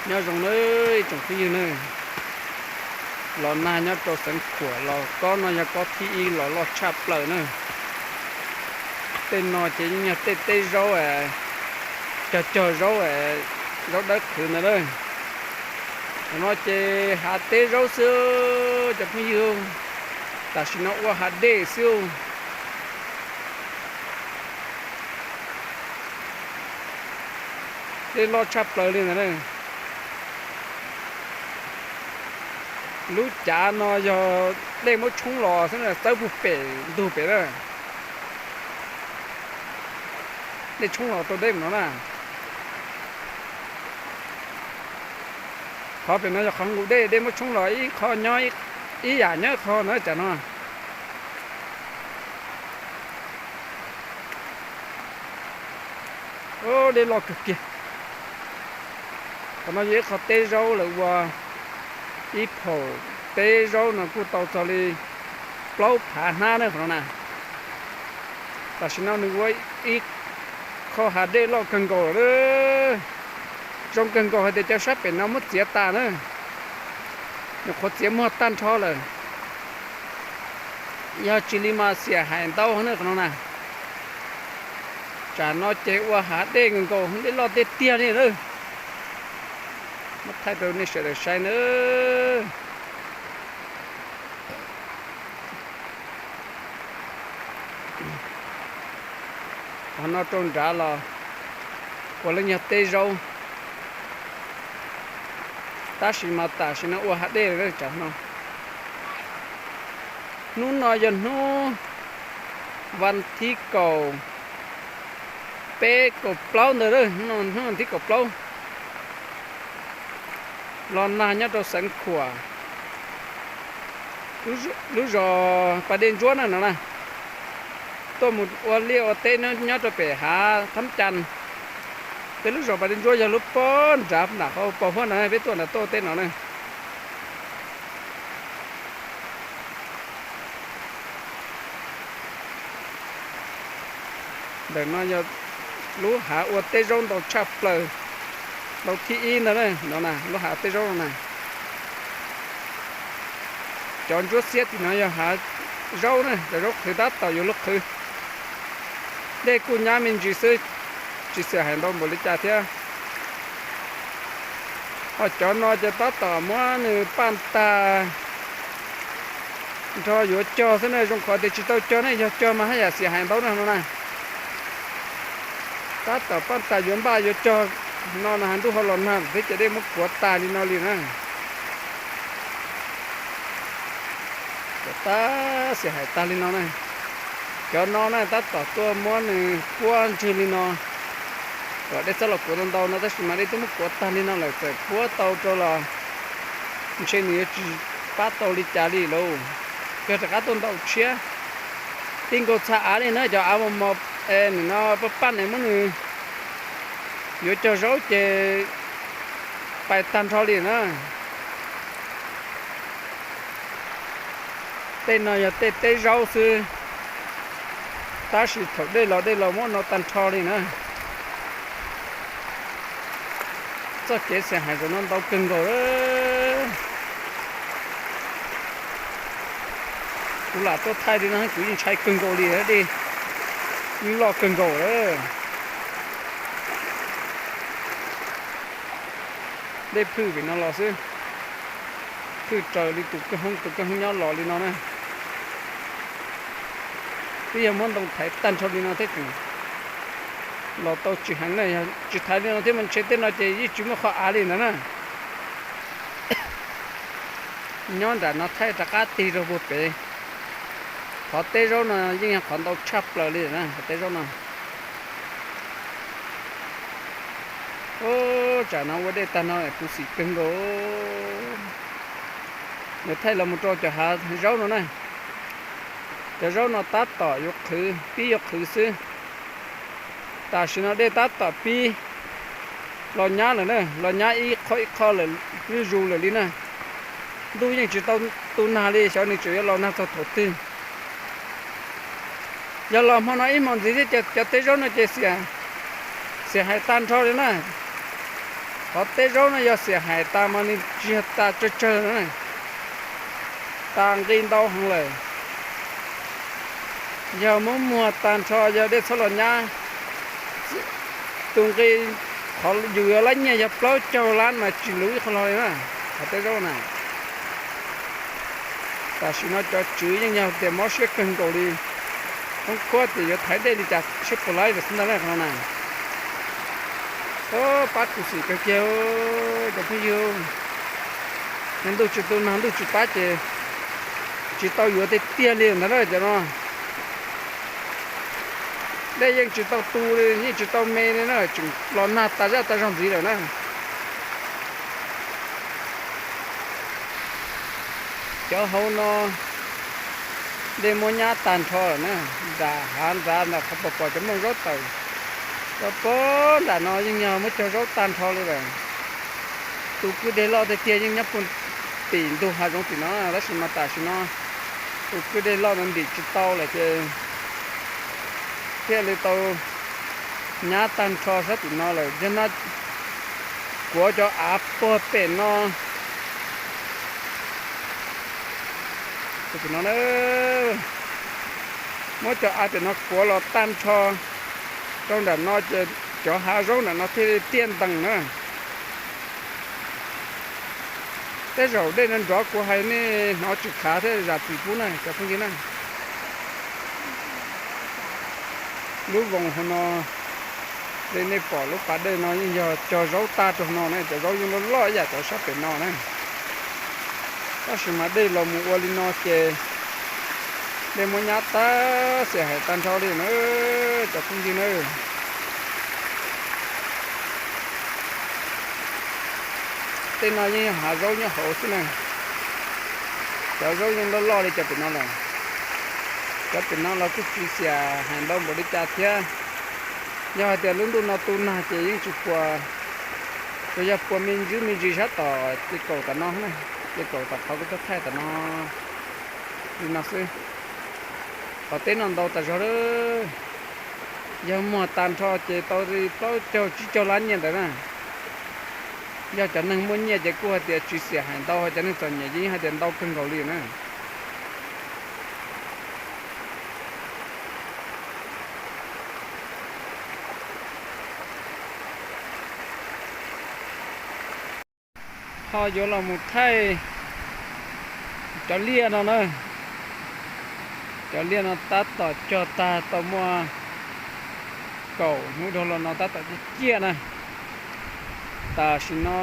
Nyob zoo nawb ib tsoom phooj ywg nawb, los nag nyob rau xeev Khuam los kob no yog kob thib ib los loj tshaj plaws na. Tej no ces yeej yog tej teb zaub, cog cog zaub, zaub dawb qhwv ntawd na. Tam no ces hav teb zaub xwb cov phooj ywg, tam sim no ua hav dej xwb. Dej loj tshaj plaws li ntawd na. Lub cav no yog dej muab tshoob los xwb na, txawb puag pem ntug pem na. Dej tshoob los rau deb no na. Qhov pem no yog qhov nqus dej, dej muab tshoob los ib qho nyob, ib yam nyob ib qho na tsam no. Dej loj kawg kiag. Qhov no yog ib qho teb zaub lawv ua, ib phaum teb zaub no kuj tau txog li plaub phav hnab na qhov no na. Tam sim no nws ua ib qho hav dej loj kawg nkaus lawm. Zoo kawg nkaus hais tias cov sab pem no muab txiav tas na, nyuam qhuav txiav muag tag nrho lawm. Yog tsis li mas xiam hais ntau na qhov no na. Tsam no ces ua hav dej nkaus nkaus, dej loj tiag tiag li na. Muab thaij rau nej sawv daws saib nawb. Qhov no rau nrad los puav leej yog teb zaub, tab sis mas tam sim no ua hav dej lawm tsam no. Hnub no yog hnub vas thib kaum peb kaum plaub ntawd, hnub vas thib kaum plaub. Los nag nyob rau xeev Khuam, lub zos Pas Dej Ntsuab na no na. Tuaj mus ua liaj ua teb nyob rau pem hav Thab Cas. Peb lub zos Pas Dej Ntsuab yog lub pob nrad nram qhov pos huab no, peb tuaj nram tuaj ua teb no na. Ntawm no yog lub hav ua teb zaub ntau tshaj plaws, ntau thib ib ntawd na, no na, lub hav teb zaub no na. Cov ntsuab xiab tim no yog hav zaub na, cov zaub qhwv tab tom yuav luag qhwv. Dej kuj nyab me ntsis xwb, tsis xiam hais ntau npaum li cas thiab. Ho cov no ces tab tom muab nws paj tag nrho yuav cog xwb na, zoo qhov tias tsis tau cog ne, yog cog mas haj yam xiam hais ntau na no na. Tab tom paj tag yuav npaj yuav cog no na, ntuj ho los nag thiab ces dej muab kuav tag li no li na. Cov tab xiam hais tag li no na. Cov no na tab tom tuaj muab nws kuab ntswg li no kom dej txhob los kuav tau ntau no, tab sis mas dej twb muab kuav tag li no lawm, txawm kuab tau rau los ntshe nws yuav tsis pab tau li cas li lauj. Kawg rov qab tuaj ntau tshiab, ti nkaus txha av li na, cov av mos mos, nim no paj paj ne muab nws yuav cog zaub ces pais tag nrho li na. Tej no yog tej teb zaub xwb, tab sis thaum dej los dej los muab no tag nrho li na. Txoj kev xiam hais zaum no ntau kawg nkaus. Kuv lam tuaj thaij li no kuv yeej ntshai kawg nkaus li, dej loj kawg nkaus lawm. Dej phwj vim no los xwb, phwj raws li tus kwj hoob, tus kwj hoob nyob los li no na. Twb yog muab ntoo thaiv tag nrho li no thiab tseem los tau tsis heev na, yog tsis thaiv li no thiab mas ntshe tej no ces yeej tsis muaj qhov av li ntawd na. Nyob nram no thaij rov qab tig rau puag pem. Qhov teb zaub no yeej yog qhov ntau tshaj plaws li na, qhov teb zaub no. Ub, tsam no ua dej tag no khuv xim kawg nkaus. Yuav thaij los mus rau cov hav zaub no na. Cov zaub no tab tom yuav qhwv, pib yuav qhwv xwb. Tam sim no dej tab tom pib los nyab lawm na, los nyab ib qho ib qho lawm, zuj zus lawm li na. Ntuj yeej tsis tau tu nag li, xyov nws tseem yuav los nag txog thaum twg. Yog los hmo no ib hmos ntxiv thiab cov teb zaub no ces xiam, xiam hais tag nrho li na. Qhov teb zaub no yog xiam hais tas mas nws tsis yog tas tsawg tsawg na, tas nqi ntau heev lawm. Yog muab muag tag nrho yog dej txhob los nyab, tus nqi qhov yus yuav lab nyiaj yog plaub caug lab mas tsis luv ib qho hlo li na, qhov teb zaub na. Tam sim no cov tswv yeej yog tias mob siab kawg nkaus li, khoob khuab tias yuav thaiv dej li cas seb puas laib lawm xwb ntag na qhov no na. Pab khuv xim kawg kiag cov phooj ywg, ntuj tsis tu nag ntuj tsis pab ces tsis tau yuav tiag tiag li ntag na cov no. Dej yeej tsis tau tu li, yeej tsis tau me li na, tseem los nag tas zaj tas zog ntxiv lawm na. Cov hauv no dej muab nyab tag nrho lawm na, nram hav ntxav ntawm qhov pos pos cov nplooj zaub tawm, cov pab nram no yeej yog muab cog zaub tag nrho li lawm. Tus kwj deg loj tiag tiag yeej nyob puag tim ntug hav zoov tim no, tab sis mas tam sim no tus kwj deg loj no ntim tsis tau lawm ces thiaj li tau nyab tag nrho sab tim no lawm. Yog no kuav cov av puag pem no, no muab cov av pem no kuav los tag nrho rau nram no ces cov hav zoov nram no thiaj li tiaj ntees na. Tej zaum dej no nrov kuv hais nej hnov tsis khav thiab zam txim pub na cov phooj ywg na. Lub voos hauv no, li nej pom lub pas dej no yeej yog cog zaub tag rau no ne, cov zaub yeej loj loj ib yam cov sab pem no na. Tab sis mas dej los mus ua li no ces dej muab nyab tag xiam hais tag nrho li na cov phooj ywg na. Tej no yeej yog hav zaub nyob hauv xwb na. Cov zaub yeej loj loj li cov pem no lawm. Cov pem no los kuj tsis xiam hais ntau npaum li cas thiab. Yog hais tias lub ntuj no tu nag ces yeej tsis puas, tsuas yog puas me ntsis me ntsis sab tom ces kaum tom no, ces kaum tom qhov kuv tuaj thaij tom no li no xwb. Qhov teb no ntau tas zog lawm. Yog muag tag nrho ces tau li plaub caug tsib caug lab nyiaj ntawd na. Yog cov neeg muaj nyiaj ces kuj hais tias tsis xiam hais ntau, cov neeg txom nyem ces yeej hais tias ntau kawg nkaus li na. Ho yuav los mus thaij cov liaj no na. Cov liaj no tab tom cog tag tau muaj kaum hnub dhau los no tab tom ciaj ciaj na. Tam sim no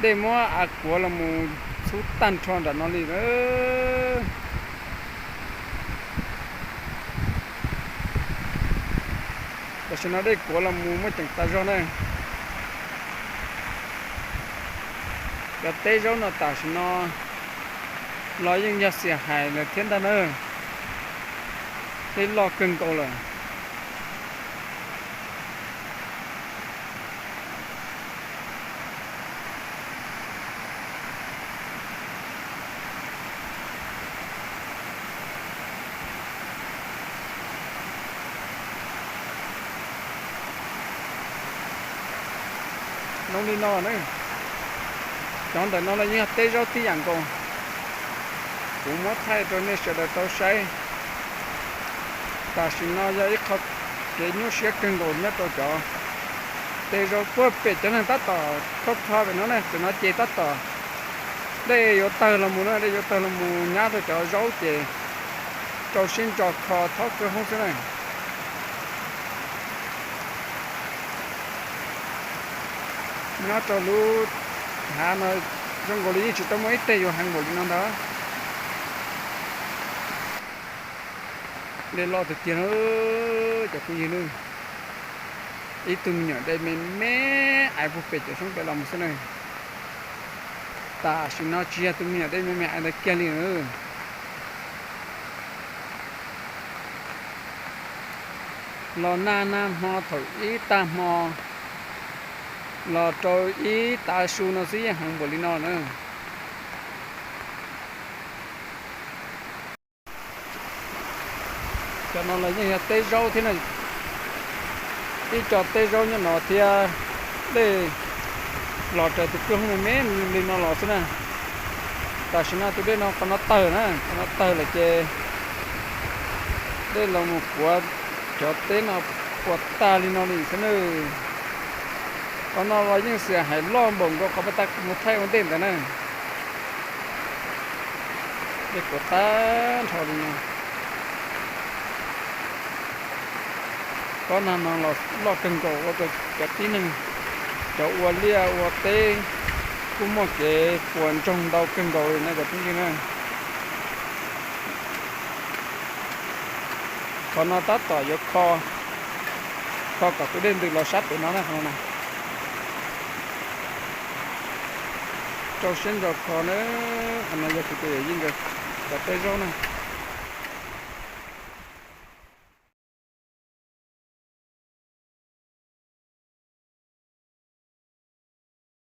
dej muab av kuav los mus txhub tag nrho nram no li lawm. Tam sim no dej kuav los mus muaj ceem tas zog na. Cov teb zaub no tam sim no los yeej yog xiam hais lawm thiab ntag na. Dej loj kawg nkaus lawm. Zoo li no na, cov ntawm no los yeej yog teb zaub tib yam nkaus. Kuv muab thaij rau nej sawv daws tau saib. Tam sim no yog ib qho kev nyuaj siab kawg nkaus nyob rau cov teb zaub puag pem cov neeg tab tom khob kho pem no na, pem no ces tab tom dej yuav tawg los mus na, dej yuav tawg los mus nyab rau cov zaub ces rau siab ntso kho thob kawg hoob xwb na. Nyob rau lub hav no zoo nkaus li yeej tsis tau muaj ib teg yuav heev npaum li no ntag. Dej loj tiag tiag na cov phooj ywg na. Ib tug me nyuam dej me me aiv puag pem cov xyoob pem los mus xwb na. Tam sim no tsis yog tus me nyuam dej me me aiv ntawd kiag li na. Los nag nag hmo thaum ib tag hmo los rau ib tav su no xwb yeej heev npaum li no na. Cov no los yeej yog teb zaub thiab na. Ib co teb zaub nyob no thiab, dej Los raws tus kwj hoob me me li no los xwb na. Tam sim no tus dej no qhov no tawg na, qhov no tawg lawm ces dej los mus kuav cov teb no puas tag li no li xwb na. Qhov no los yeej xiam hais loj npaum nkaus qhov pas tas kuv mus thaij ua ntej ntawd na. Dej kuav tag nrho li no. Kob nag no los loj kawg nkaus ua rau cov tib neeg, cov ua liaj ua teb kuj muaj kev puas ntsoog ntau kawg nkaus li na cov phooj ywg na. Qhov no tab tom yuav kho, kho kom tus dej ntws los sab pem no na, qhov no na. Rau siab ntso kho na, qhov no yog kuv tus yawm yij nkawd cov teb zaub na.